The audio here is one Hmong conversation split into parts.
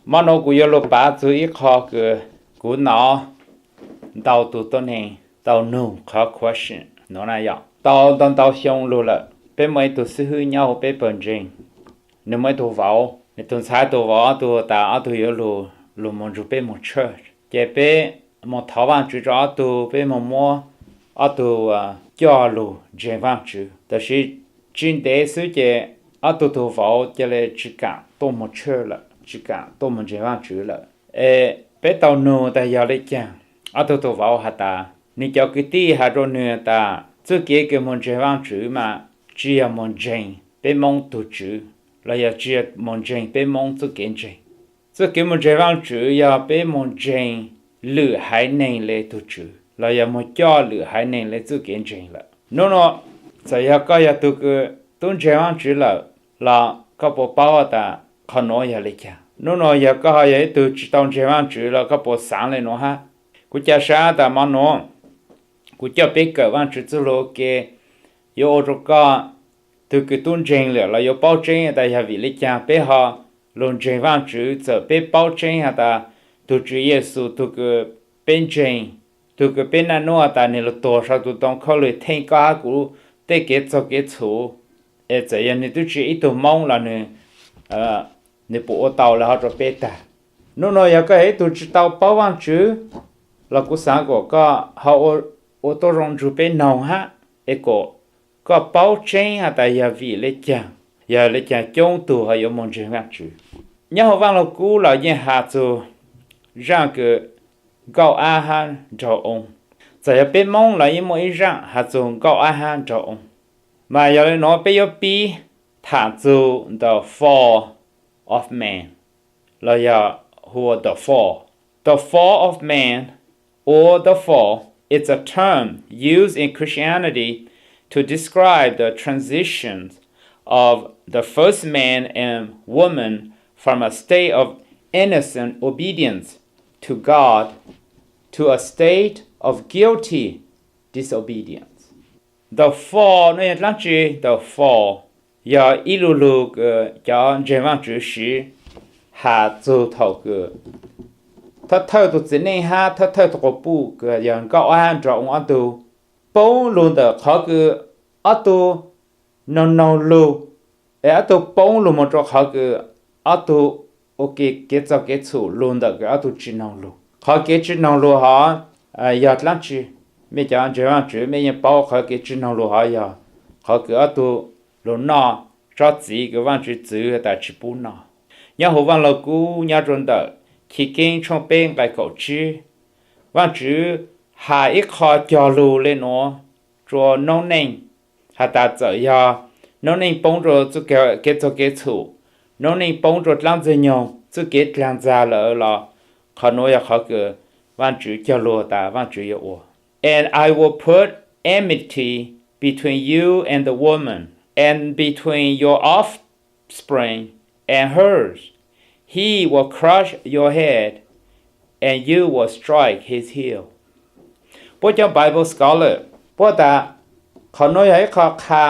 Hmo no kuv yuav lug pav txug ib qho kws kuv nov ntau tug tuab neeg tau nug qhov question nuav na yom. Tau ntau ntau xyoo lug lawm, peb muaj ib tug xib hwb nyob huv peb pawg ntseeg, nwg muaj ib tug vauv, nwg tug ntxhais tug vauv ob tug tas ob tug yuav lug, lug moog nrug peb moog church, ces peb moog thov Vaajtswv rua ob tug, peb moog muab ob tug coj lug ntseeg Vaajtswv. Tab sis tsi ntev xwb ces ob tug tug vauv ca le tsi kaam tuaj moog church lawm, tsi kaam tuaj moog ntseeg Vaajtswv lawm. Es peb tau nug tas yog le caag, ob tug tug vauv has tas nwg cov kwv tij has rua nwg tas txuj kev kws moog ntseeg Vaajtswv mas tsi yog moog ntseeg peb Moob tug Tswv, los yog tsi yog moog ntseeg peb Moob txuj kev ntseeg. Txuj kev moog ntseeg Vaajtswv yog peb moog ntseeg lwm haiv neeg le tug Tswv, los yog moog coj lwm haiv neeg le txuj kev ntseeg lawm. Nub nua, txawm yog koj yog tug kws tub ntseeg Vaajtswv lawm los koj puas paub tas qhov nuav yog le caag? Nub nua yog koj ho yog ib tug tsi tau ntseeg Vaajtswv los koj puas xaav le nuav hab? Kuv ca sab tas mo nuav kuv coj peb kawm Vaajtswv txuj lug ua ke yuav ua rua koj tug kws tub ntseeg lawm los yuav paub tseeb tas yog vim le caag peb ho lug ntseeg Vaajtswv. Txawm peb paub tseeb has tas tug Tswv Yexus tug kws peb ntseeg, tug kws peb naj nub has tas nwg lug tuag sau tug ntoo khaub lig theej koj hab kuv tej kev txaug kev txhum, es txawm yog nwg tub tsi ib tug Moob los nwg, nwg puas ua tau le hov rua peb tag? Nub nua yog koj yog ib tug tsi tau paub Vaajtswv los kuv xaav kuas koj ho ua tuab zoo nrug peb noog hab, es kuas koj paub tseeb has tas yog vim le caag, yog le caag coob tug ho yuav moog ntseeg Vaajtswv. Nyob huv Vaaj Lug Kub los yeej has txug zaaj kws nkauj ab hab nraug oo. Txawm yog peb Moob los yeej muaj ib zaaj has txug nkauj ab hab nraug oo. Mas yog le nuav peb yuav pib tham txug the fall of man, los yog hu ua the fall. The fall of man or the fall is a term used in Christianity to describe the transition of the first man and woman from a state of innocent obedience to God to a state of guilty disobedience. The fall nuav yog dlaab tsi? The fall yog ib lu lug cov ntseeg Vaajtswv siv has txug thaum kws thawj thawj tug txiv neej hab thawj thawj tug quas puj kws yog nkauj ab hab nraug oo ob tug poob lug ntawm qhov kws ob tug noog noog lug, es ob tug poob lug moog rua qhov kws ob tug ua ke kev txaug kev txhum lug ntawm kws ob tug tsi noog lug. Qhov kev tsi noog lug hov yog dlaab tsi? Mej cov ntseeg Vaajtswv mej yeej paub qhov kev tsi noog lug hov yog qhov kws ob tug lug noj tsob txiv kws Vaajtswv txwv tas tsi pub noj. Nyob huv Vaaj Lug Kub nyob rua ntawm Chiv Keeb tshooj peb nqai kaum tsib, Vaajtswv has ib qho cog lug le nuav rua noob neej, has tas txawm yog noob neej poob rua txuj kev txaug kev txhum, noob neej poob rua dlaab ntxwg nyoog txuj kev dlaag ntxag lawm los qhov nuav yog qhov kws Vaajtswv cog lug tas Vaajtswv yuav ua. And I will put enmity between you and the woman, and between your offspring and hers. He will crush your head, and you will strike his heel. Puab cov Bible scholar puab tas qhov nuav yog ib qho qha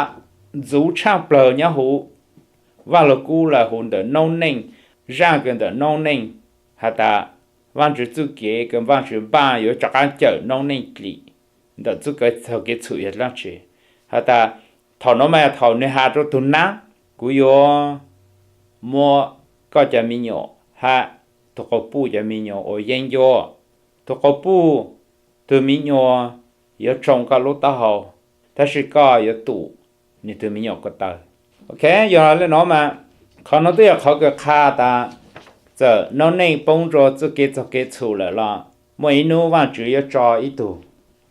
ntxuv tshaaj plawg nyob huv Vaaj Lug Kub los huv ntawm noob neej, zaaj kws ntawm noob neej, has tas Vaajtswv txuj kev kws Vaajtswv npaaj yuav rov qaab cawm noob neej dlim ntawm txuj kev txaug kev txhum yog dlaab tsi. Has tas thaum nuav mas yog thaum nwg has rua tug naab, kuv yuav muab koj cov me nyuam hab tug quas puj cov me nyuam ua yeeb ncuab. Tug quas puj tug me nyuam yuav tsoo koj lub taub hau, tab sis koj yuav tum nwg tug me nyuam ko taw. Ok, yog le nuav mas qhov nuav twb yog qhov kws qha tas txawm noob neej poob rua txuj kev txaug kev txhum lawm los muaj ib nub Vaajtswv yuav tso ib tug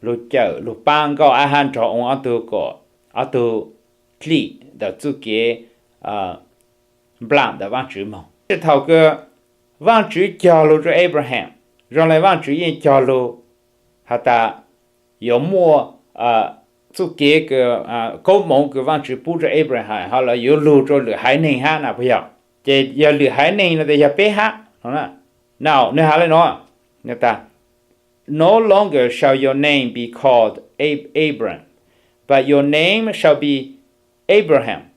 lug cawm lug paab nkauj ab hab nraug oo ob tug kom ob tug dlim ntawm txuj kev nplaam ntawm Vaajtswv moog. Thaum kws Vaajtswv cog lug rua Abraham, zoo le Vaajtswv yeej cog lug has tas yuav muaj txuj kev kws koob moov kws Vaajtswv pub rua Abraham ho lawv yuav lug rua lwm haiv neeg hab na puas yog? Ces yog lwm haiv neeg no tes yog peb hab. No, nwg has le nuav, No longer shall your name be called Ab- Abram, but your name shall be Abraham,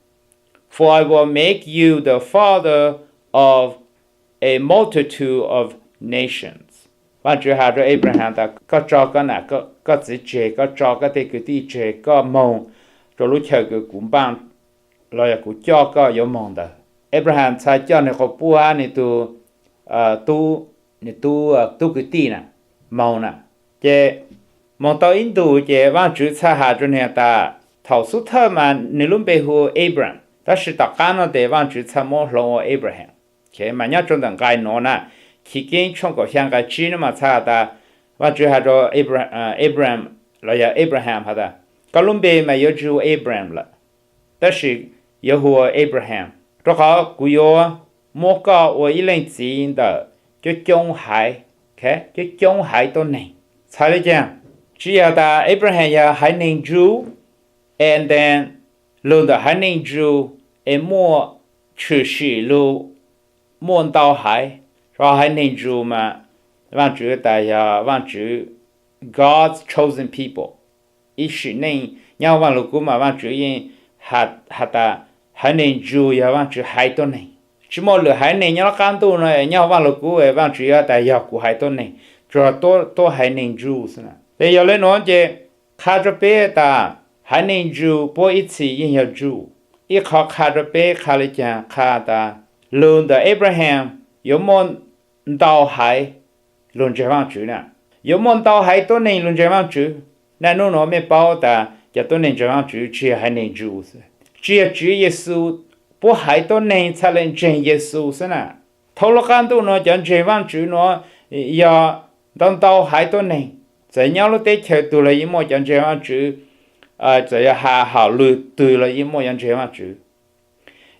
for I will make you the father of a multitude of nations. Vaajtswv has rua Abraham tas, koj tso koj nam koj txiv tseg, koj tso koj tej kwv tij tseg, koj moog rua lub chaw kws kuv npaaj, los yog kuv coj koj yuav moog ntawd. Abraham txhad coj nwg quas puj hab nwg tug tub, nwg tub, tub kwv tij na, moog na. Ces moog tau ib ntus ces Vaajtswv txhad has rua nwg tas, thaum xub thawj mas nwg lub npe hu Abram, tab sis tom qaab nuav tes Vaajtswv txhad muab hloov ua Abraham. Mas nyob rua ntawm nqai nuav na, Chiv Keeb tshooj kaum xyaa nqai tsib nuav mas txhad tas, Vaajtswv has rua Abram los yog Abraham has tas, koj lub npe mas yuav tsi hu Abram lawm, tab sis yuav hu ua Abraham, rua qhov kuv yuav muab koj ua ib leej txiv ntawm coob coob haiv, coob coob haiv tuab neeg. Txhais le caag? Tsi yog tas Abraham yog haiv neeg Jew, and then lug ntawm haiv neeg Jew es muaj tshwm sim lug muaj ntau haiv. Rua haiv neeg Jew mas Vaajtswv tas yog Vaajtswv, God's chosen people. Ib sim neej nyob Vaaj Lug Kub mas Vaajtswv yeej has tas haiv neeg Jew yog Vaajtswv haiv tuab neeg. Tsi muaj lwm haiv neeg nyob lub qab ntuj nuav nyob Vaaj Lug Kub Vaajtswv yuav tas yog kuv haiv tuab neeg, tsuas tuab haiv neeg Jew xwb na. Ces yog le nuav ces qha rua peb tas haiv neeg Jew puab ib txhis yeej yog Jew. Ib qho qha rua peb qha le caag, qha tas lug ntawm Abraham yuav muaj ntau haiv lug ntseeg Vaajtswv na, yuav muaj ntau haiv tuab neeg lug ntseeg Vaajtswv. Naj nub nuav mej paub tas cov tuab neeg ntseeg Vaajtswv tsi yog haiv neeg Jew xwb, tsi yog Tswv Yexus puab haiv tuab neeg txhad le ntseeg Yexus xwb na. Thaum lub qab ntuj nuav cov ntseeg Vaajtswv nuav yog ntau ntau haiv tuab neeg. Txawm nyob lub teb chaws twg los yeej muaj cov ntseeg Vaajtswv, txawm yog has hom lwg twg los yeej muaj cov ntseeg Vaajtswv.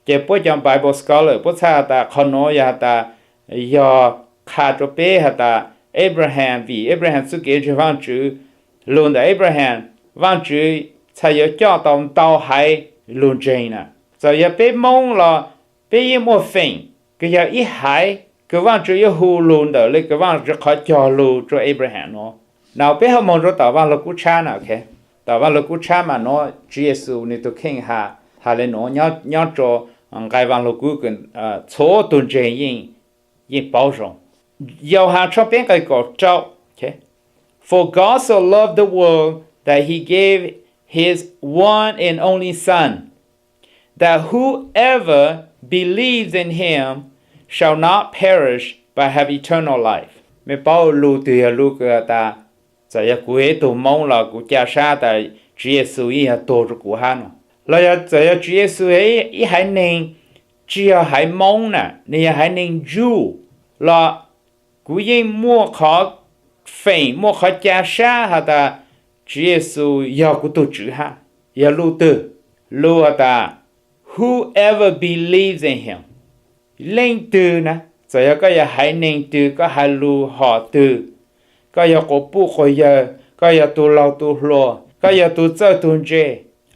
Ces puab cov Bible scholar puab txhad tas qhov nuav yog has tas, yog qha rua peb has tas Abraham, vim Abraham txuj kev ntseeg Vaajtswv, lug ntawm Abraham, Vaajtswv txhad yuav coj tau ntau haiv lug ntseeg na. Txawm yog peb Moob los peb yeej muaj feem kws yog ib haiv kws Vaajtswv yuav hu lug ntawm le kws Vaajtswv qhov cog lug rua Abraham nuav. Na peb ho moog rua tom Vaaj Lug Kub tshab na, tom Vaaj Lug Kub tshab mas nuav Tswv Yexus nwg tug kheej has le nuav, nyob rua nqai Vaaj Lug Kub kws txhua tug ntseeg yeej paub zoo. Yauhas tshooj peb nqai kaum rau, For God so loved the world that he gave his one and only Son, that whoever believes in him shall not perish but have eternal life. Mej paub lug twg yog lug kws has tas, txawm yog kuv yog ib tug Moob los kuv ca sab tas Tswv Yexus yeej yog tuag rua kuv hab no. Los yog txawm yog Tswv Yexus yog ib haiv neeg tsi yog haiv Moob na, nwg yog haiv neeg Jew los kuv yeej muaj qhov feem, muaj qhov ca sab has tas Tswv Yexus yog kuv tug Tswv hab. Yog lug twg? Lug has tas, whoever believes in him. Leej twg na, txawm yog koj yog haiv neeg twg, koj hais lug hom twg, koj yog quas puj quas yawg, koj yog tug laug tug hluas, koj yog tug txawj tug ntse,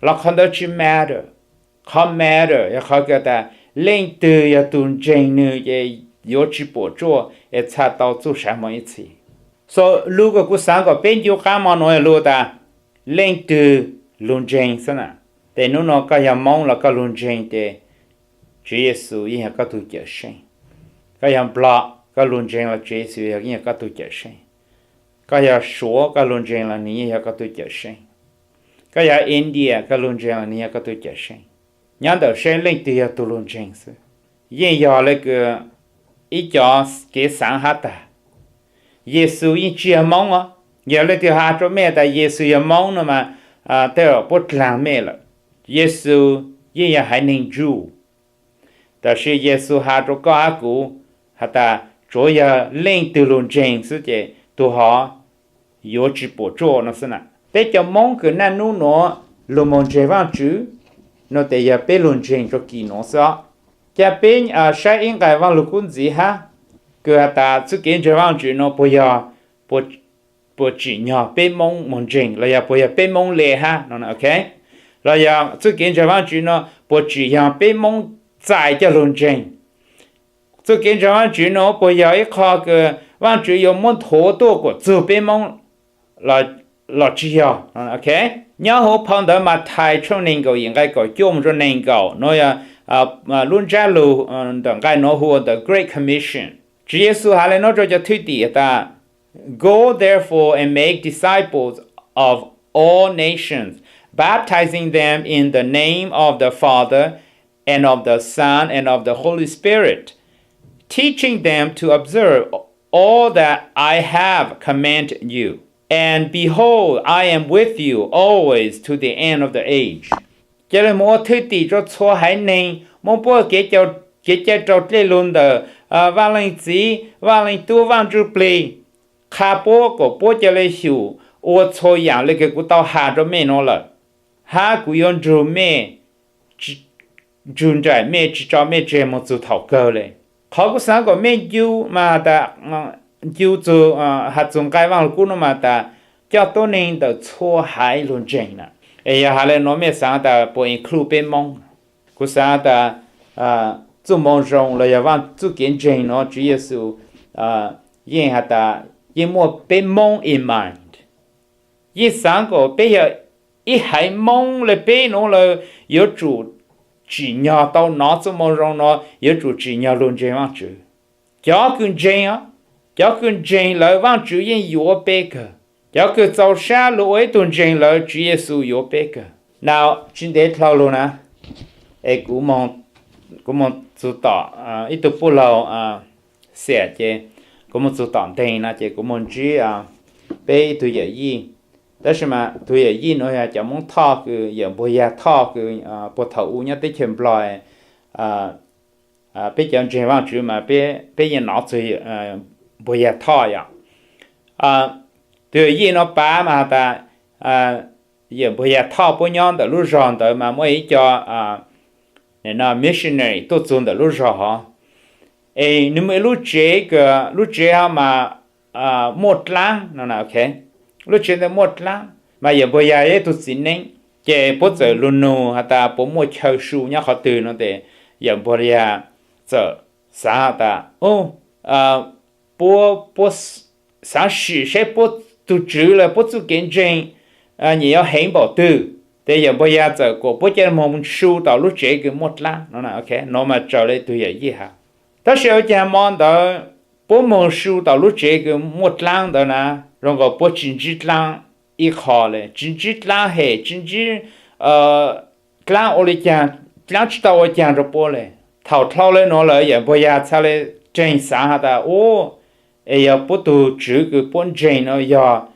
los qhov ntawd tsi matter. Qhov matter yog qhov kws tas leej twg yog tug ntseeg nwg ces yuav tsi puam tsuaj es txhad tau txuj sa hmoo ib txhis. So lug kws kuv xaav kom peb ncu qaab mo nuav yog lug tas leej twg lug ntseeg xwb na. Tes nub nuav koj yog Moob los koj lug ntseeg tes Tswv Yexus yeej yog koj tug Cawmseej. Koj yog Nplog koj lug ntseeg los Tswv Yexus yeej yog koj tug Cawmseej. Koj yog Suav koj lug ntseeg los nwg yeej yog koj tug Cawmseej. Koj yog India koj lug ntseeg los nwg yog koj tug Cawmseej. Nyob ntawm seb leej twg yog tug lug ntseeg xwb. Yeej yog le kws ib cov kev xaav hab tag. Yexus yeej tsi yog Moob os. Yog leej twg has rua mej tas Yexus yog Moob no mas tej zaum puab dlaag mej lawm. Yexus yeej yog haiv neeg Jew. Tab sis Yexus has rua koj hab kuv has tas tsuav yog leej twg lug ntseeg xwb ces tug hov yuav tsi puam tsuaj no xwb na. Peb cov Moob kws naj nub nuav lug moog ntseeg Vaajtswv no tes yog peb lug ntseeg rua kis nuav xwb os. Ca peb saib ib nqai Vaaj Lug Kub ntxiv hab, kws has tas txuj kev ntseeg Vaajtswv nuav puas yog, puas tsim nyog peb Moob moog ntseeg los yog puas yog peb Moob le hab no, ok? Los yog txuj kev ntseeg Vaajtswv nuav puas tsim nyog peb Moob txais coj lug ntseeg? Txuj kev ntseeg Vaajtswv nuav puas yog ib qho kws Vaajtswv yuav muab nthuav tuaj kuas txug peb Moob los tsi yog? Ok, nyob huv phau ntawv Mathais tshooj neeg nkaum yim nqai kaum cuaj moog rua neeg nkaum nuav yog Lub ntsab lus ntawm nqai nuav hu ua the Great Commission. Tswv Yexus has le nuav rua cov thwj tim tas, Go therefore and make disciples of all nations, baptizing them in the name of the Father and of the Son and of the Holy Spirit, teaching them to observe all that I have commanded you. And behold, I am with you always to the end of the age. Ca le moog ua thwj tim rua txhua haiv neeg, muab puab kev cai rau dlej lug ntawm Vaaj Leej Txiv, Vaaj Leej Tub, Vaaj Ntsuj Plig, qha puab kom puab ca le xyum ua txhua yaam le kws kuv tau has rua mej nuav lawm, hab kuv yuav nrug mej, nrug nraim mej, tsi tso mej tseg moog txug thaum kawg le. Qhov kuv xaav kom mej ncu mas tas, ncu txug, has txug nqai Vaaj Lug Kub nuav mas tas, coj tuab neeg ntawm txhua haiv lug ntseeg na. Es yog has le nuav mej xaav tas puas include peb Moob? Kuv xaav tas txuj moo zoo los yog Vaaj txuj kev ntseeg nuav Tswv Yexus yeej has tas yeej muaj peb Moob in mind. Yeej xaav kom peb yog ib haiv Moob le peb nuav lawm yuav tsum tsim nyog tau nov txuj moo zoo nuav, yuav tsum tsim nyog lug ntseeg Vaajtswv. Cov kws ntseeg, cov kws ntseeg lawm Vaajtswv yeej yuav peb kawg. Cov kws txaus sab lug ua ib tug ntseeg lawm Tswv Yexus yuav peb kawg. Na, tsi ntev dlhau lug na, es kuv moog txug tom ib tug puj laug xiam ces kuv moog txug tom nteeg no ces kuv moog ntsib peb ib tug yawm yij. Tab sis mas tug yawm yij nuav yog cov Moob Thoj kws yawm Npuag Yag Thoj kws puag thaum u nyob teb chaws Nplog, peb cov ntseeg Vaajtswv mas peb yeej nov txug Npuag Yag Thoj yom. Tug yawm yij nuav pav mas has tas yawm Npuag Yag Thoj puab nyob ntawm lub zog ntawd mas muaj ib co missionary tuaj txug ntawm lub zog hov. Es nwg muaj ib lub tsev, lub tsev hov mas muaj dlaab no, lub tsev ntawd muaj dlaab mas yawm Npuag Yag yog ib tug txiv neeb, ces puab txawm lug nug has tas puas muaj chaw su nyob qhov twg no tes yawm Npuag Yag txawm xaav has tas, puab, puab xaav sim saib puab tug tswv lawm puab txuj kev ntseeg nyam yuav heev npaum twg, tes yawm Npuag Yag txawm kom puab ca moog su tom lub tsev kws muaj dlaab no. Nuav mas raws le tug yawm yij has. Tab sis ua caag mo ntawd puab moog su tom lub tsev kws muaj dlaab ntawd na, zoo nkaus puab tsi ntsib dlaab ib qho le, tsi ntsib dlaab hem, tsi ntsib dlaab ua le caag, dlaab tsi tau ua caag rua puab le. Thaum dlhau le nuav lawm yawm Npuag Yag txhad le reeg xaav has tas, u, es yog puab tug tswv kws puab ntseeg no yog,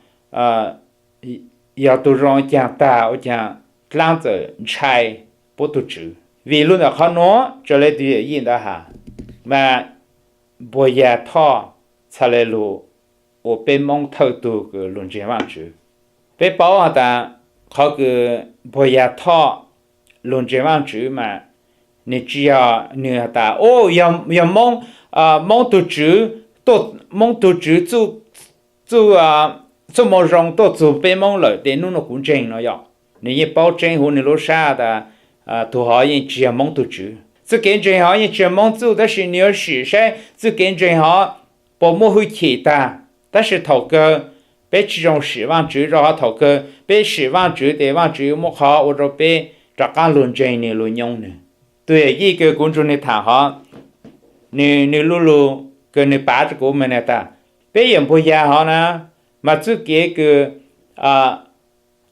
yog tug zoo ua caag tag ua caag dlaab txawm ntshai puab tug tswv. Vim lug ntawm qhov nuav raws le tug yawm yij ntawd has, mas Npuag Yag Thoj txhad le lug ua peb Moob thawj tug kws lug ntseeg Vaajtswv. Peb paub has tas qhov kws Npuag Yag Thoj lug ntseeg Vaajtswv mas nwg tsi yog nwg has tas, u, yog Moob, Moob tug tswv, Moob tug tswv txuj moo zoo tuaj txug peb Moob lawm tes nub nua kuv ntseeg no yom. Nwg yeej paub tseeb huv nwg lub sab tas tug hov yeej tsi yog Moob tug tswv. Txuj kev ntseeg hov yeej tsi yog Moob txuj, tab sis nwg yuav sim saib txuj kev ntseeg hov puas muaj hwj chim tag. Tab sis thaum kawg peb tsi zoo sim Vaajtswv rua qhov thaum kawg peb sim Vaajtswv tes Vaajtswv yuav muab qhov ua rua peb rov qaab lug ntseeg nwg lug nyoo nwg. Tug yawm yij kws kuv nrug nwg thaam hov, nwg, nwg lu lug kws nwg pav rua kuv mas nwg tas, peb yawm Npuag Yag hov na, mas txuj kev kws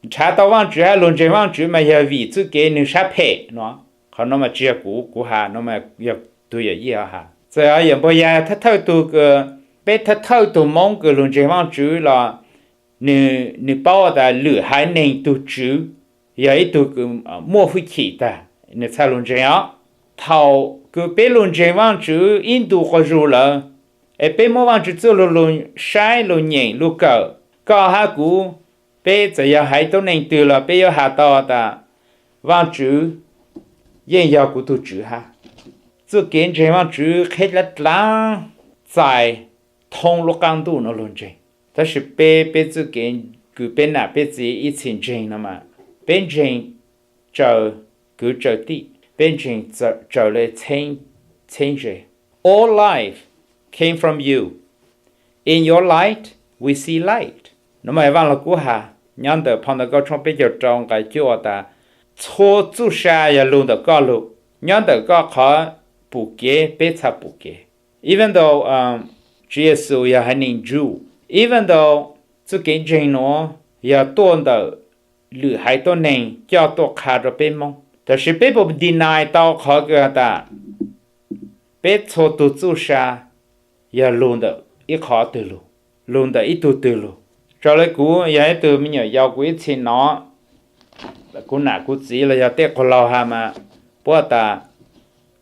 nrhav tau Vaajtswv hab lug ntseeg Vaajtswv mas yog vim txuj kev nwg sab phem no. Qhov nuav mas tsi yog kuv, kuv has, nuav mas yog tug yawm yij hov has. Txawm yawm Npuag Yag thawj thawj tug kws, peb thawj thawj tug Moob kws lug ntseeg Vaajtswv los nwg, nwg paub tas lwm haiv neeg tug tswv yog ib tug kws muaj hwj chim tag, nwg txhad lug ntseeg os. Thaum kws peb lug ntseeg Vaajtswv ib ntu quas zug lawm, es peb muab Vaajtswv txuj lug lug saib lug nyeem lug kawm, koj hab kuv, peb txawm yog haiv tuab neeg twg los peb yuav has tau tas Vaajtswv yeej yog kuv tug tswv hab. Txuj kev ntseeg Vaajtswv qheb dlaab dlaab txais thoob lub qaab ntuj nuav lug ntseeg. Tab sis peb, peb txuj kev kws peb nam peb txiv ib txhis ntseeg no mas peb ntseeg tsaws kwv tsaws tij, peb ntseeg tsaws le txheeb ze. All life came from you. In your light we see light. Nuav mas Vaaj Lug Kub has nyob ntawm Phau Ntawv Nkauj tshooj peb caug rau nqai cuaj tas, txhua txuj sa yog lug ntawm koj lug. Nyob ntawm koj qhov pum kev, peb txhaj pum kev. Even though Tswv Yexus yog haiv neeg Jew, even though txuj kev ntseeg nuav yog tuaj ntawm lwm haiv tuab neeg coj tuaj qha rua peb Moob, tab sis peb puas deny tau qhov kws has tas peb txhua tug txuj sa yog lug ntawm ib qhov twg lug, lug ntawm ib tug twg lug? Raws le kuv yog ib tug me nyuam yaus, kuv ib txhis nov kuv nam kuv txiv los yog tej quas laug has mas puab tas,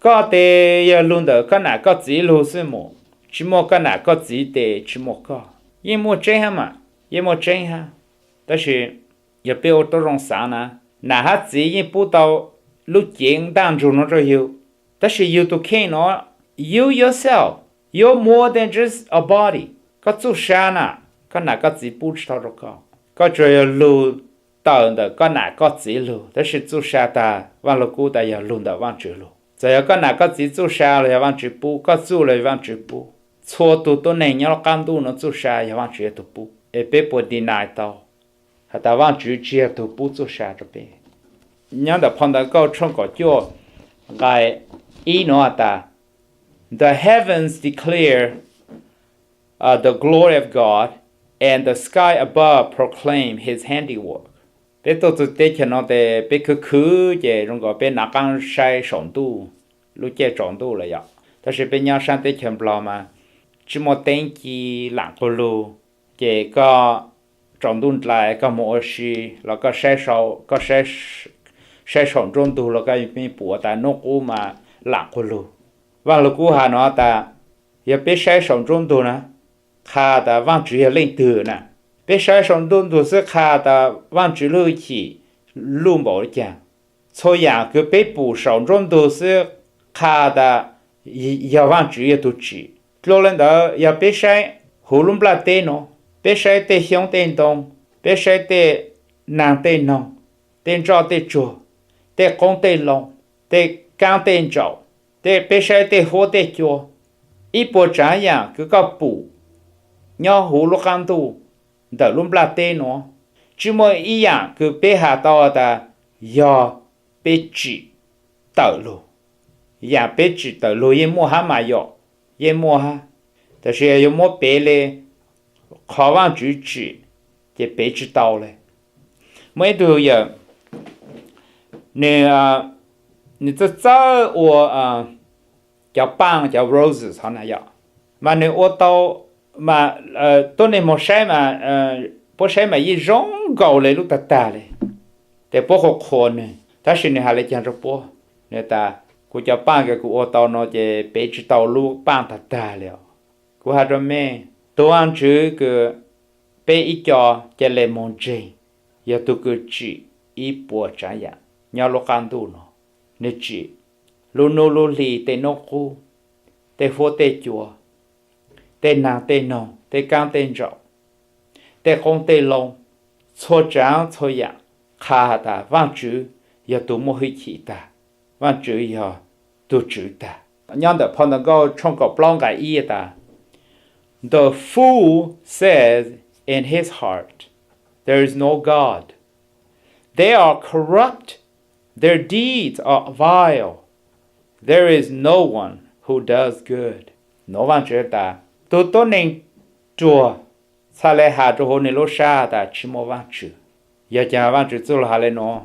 koj tes yog lug ntawm koj nam koj txiv lug xwb mus, tsi muaj koj nam koj txiv tes tsi muaj koj. Yeej muaj tseeb hab mas, yeej muaj tseeb hab. Tab sis yog peb ua tau zoo xaav na, nam hab txiv yeej pub tau lub cev ntaaj ntsug nuav rau yug, tab sis yug tug kheej nuav, you yourself, you're more than just a body. Koj txuj sa na, koj nam koj txiv pub tsi tau rau koj. Koj tsuas yog lug tawm ntawm koj nam koj txiv lug, tab sis txuj sa tas Vaaj Lug Kub tas yog lug ntawm Vaajtswv lug. Txawm yog koj nam koj txiv txuj sa los yog Vaajtswv pub, koj txuj los yog Vaajtswv pub, txhua tug tuab neeg nyob lub qaab ntuj nuav txuj sa yog Vaajtswv tug pub, es peb puas deny tau has tas Vaajtswv tsi yog tug pub txuj sa rau peb? Nyob ntawm phau ntawv Nkauj tshooj kaum cuaj nqai ib nuav has tas, the heavens declare the glory of God, and the sky above proclaim his handiwork. Peb tuaj txug teb chaws no tes peb khwv khwv ces zoo nkaus peb nav qaab saib saum ntuj, lub caij tsaus ntuj lawm yom. Tab sis peb nyob saab teb chaws Nplog mas tsi muaj teeb ci, laam quas lug, ces koj tsaus ntuj nrhiav koj moog ua si los koj saib saum nruab ntug los koj yeej pum tas nub qub mas laam quas lug. Vaaj Lug Kub has nuav tas, yog peb saib saum nruab ntug na, qha tas Vaajtswv yog leej twg na? Peb saib saum nruab ntug xwb qha tas Vaajtswv lub hwj chim luj npaum le caag? Txhua yaam kws peb pum saum nruab ntug xwb qha tas yog Vaajtswv yog tug tsim. Dlua le ntawd yog peb saib huv lub nplaj teb nuav, peb saib tej xyoob tej ntoo, peb saib tej naag tej noog, tej ntsoj tej tsuag, tej qoob tej loo, tej kaab tej ntsaum, tej, peb saib tej huab tej cua, ib puas tsaav yaam kws koj pum nyob huv lub qaab ntuj ntawm lub nplaj teb nuav, tsi muaj ib yaam kws peb has tau tas yog peb tsim tawm lug. Yaam peb tsim tawm lug yeej muaj hab mas yom, yeej muaj hab, tab sis yuav muab pev le qhov Vaajtswv tsim ces pev tsi tau le. Muaj ib tug yawm, nwg, nwg txawj txawj ua cov paaj, cov roses hov na yom, mas nwg ua tau, mas tuab neeg moog saib mas, puab saib mas yeej zoo nkaus le lub tag tag le. Tes puab qhuas qhuas nwg, tab sis nwg has le caag rau puab? Nwg tas, kuv cov paaj kws kuv ua tau no ces pev tsi tau lub paaj tag tag le os. Kuv has rua mej, tug Vaajtswv kws peb ib co ca le moog ntseeg, yog tug kws tsim ib puas tsaav yaam nyob lub qaab ntuj no. Nwg tsim lub nub lub hli, tej nub qub, tej huab tej cua, tej naag tej noog, tej kaab tej ntsaum, tej qoob tej loo, txhua tsaav txhua yaam qha has tas Vaajtswv yog tug muaj hwj chim tag, Vaajtswv yog tug tswv tag. Nyob ntawm phau ntawv Nkauj tshooj kaum plaub nqai ib tas, the fool says in his heart, there is no God. They are corrupt, their deeds are vile, there is no one who does good. Nuav Vaajtswv tas, tug tuab neeg ruag txhaj le has rua huv nwg lub sab tas tsi muaj Vaajtswv. Yog caag Vaajtswv txuj lug has le nuav?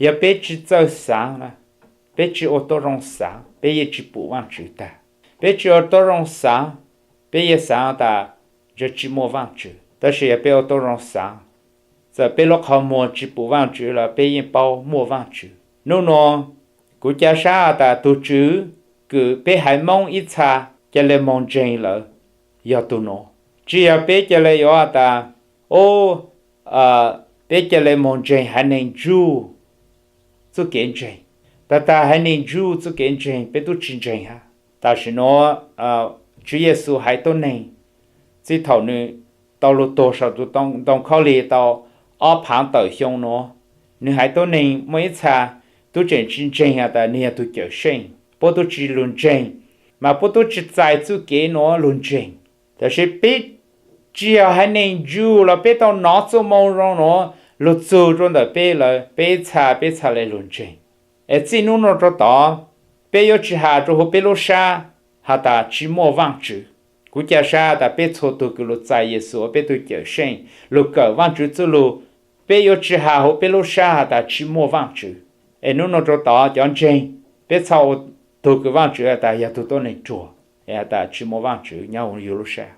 Yog peb tsi txawj xaav na, peb tsi ua tuab zoo xaav, peb yeej tsi pum Vaajtswv tag. Peb tsi ua tuab zoo xaav, peb yeej xaav tas ntshe tsi muaj Vaajtswv. Tab sis yog peb ua tuab zoo xaav, txawm peb lub qhov muag tsi pum Vaajtswv los peb yeej paub muaj Vaajtswv. Nub nuav kuv ca sab tas tug tswv kws peb haiv Moob ib txha ca le moog ntseeg lawm yog tug nuav. Tsi yog peb ca le yuav tas, o, peb ca le moog ntseeg haiv neeg Jew txuj kev ntseeg. Tag tag haiv neeg Jew txuj kev ntseeg peb tub tsi ntseeg hab. Tam sim nuav Tswv Yexus haiv tuab neeg, txij thaum nwg tau lug tuag saum tus ntoo khaub lig tau ob phaav tawm xyoo nuav, nwg haiv tuab neeg muaj ib txha tub tseem tsi ntseeg has tas nwg yog tug Cawm Seej. Puab tub tsi lug ntseeg, mas puab tub tsi txais txuj kev nuav lug ntseeg. Tab sis peb tsi yog haiv neeg Jew los peb tau nov txuj moo zoo nuav lug txug rua ntawm peb lawm, peb ib txha peb txhaj le lug ntseeg. Es txij hnub no rau tod, peb yuav tsis has rau hauv peb lub sab has tas tsis muaj Vaajtswv. Kuv ca sab tas peb txhua tug kws lug txais Yexus ua peb tug Cawmseej, lug kawm Vaajtswv txuj lug, peb yuav tsis has hauv peb lub sab has tas tsis muaj Vaajtswv. Es hnub no rau tod cov ntseeg, peb txhob ua tug kws Vaajtswv has tas yog tug tuab neeg ruag, has tas tsis muaj Vaajtswv nyob huv yug lub sab.